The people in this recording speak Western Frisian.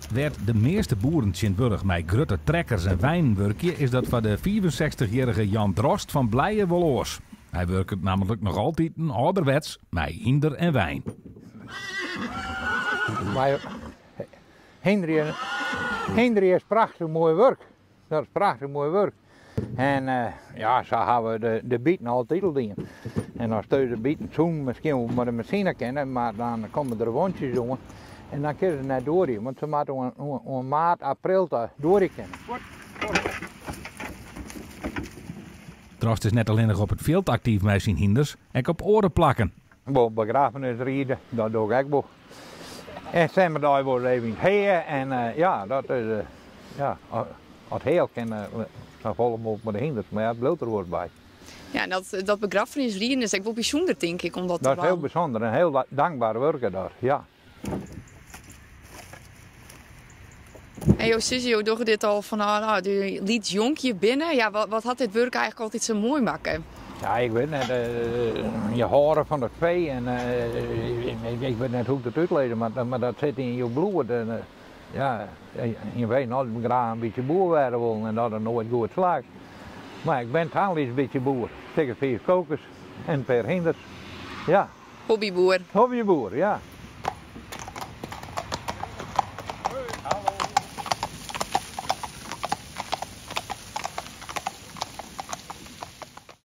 Wêr't de measte boeren tsjintwurdich mei grutte trekkers en weinen wurkje, is dat foar de fiifensechstichjierrige Jan Drost fan Blije wol oars. Hy wurket nammentlik noch altiten âlderwets mei hynder en wein. Mei hynderje is prachtich moai wurk. Dat is prachtich moai wurk. En ja, sa hawwe we de biten altyd al dien. En as de biten soenen miskien wol mei de masine kinne, mar dan komme der wûntsjes oan en dan kinne se net doarje, want se moatte oan maart, april ta doarje kinne. Drost is net allinnich op it fjild aktyf mei syn hynders, ek op oare plakken. Wol begraffenis ride, dat doch ik ek wol. En simmerdei wol even yn it hea en ja, dat is, ja, as heal kin sa folle mooglik mei de hynders, mar ja, it bliuwt der oars by. Ja, en dat, dat begraffenisriden is ek wol bysûnder, tink ik, om dat te Dat is heel dwaan. bysûnder en heel dankber wurk is dat, ja. En jo sizze, jo dogge dit al fanôf no, de lyts jonkje binne. Ja, wat, wat hat dit wurk eigentlik altyd sa moai makke? Ja, ik wit net. Je hâlde fan it fee en ik wit net hoe't ik it útlizze moat, mar dat sit yn jo bloed. En, ja, je weten altyd graach in bytsje boer wurde wollen en dat is noait goed slagge. Mar ik bin ta in lyts bytsje boer. Stik of fiif kokers en in pear hynders. Ja. Hobbyboer. Hobbyboer, ja.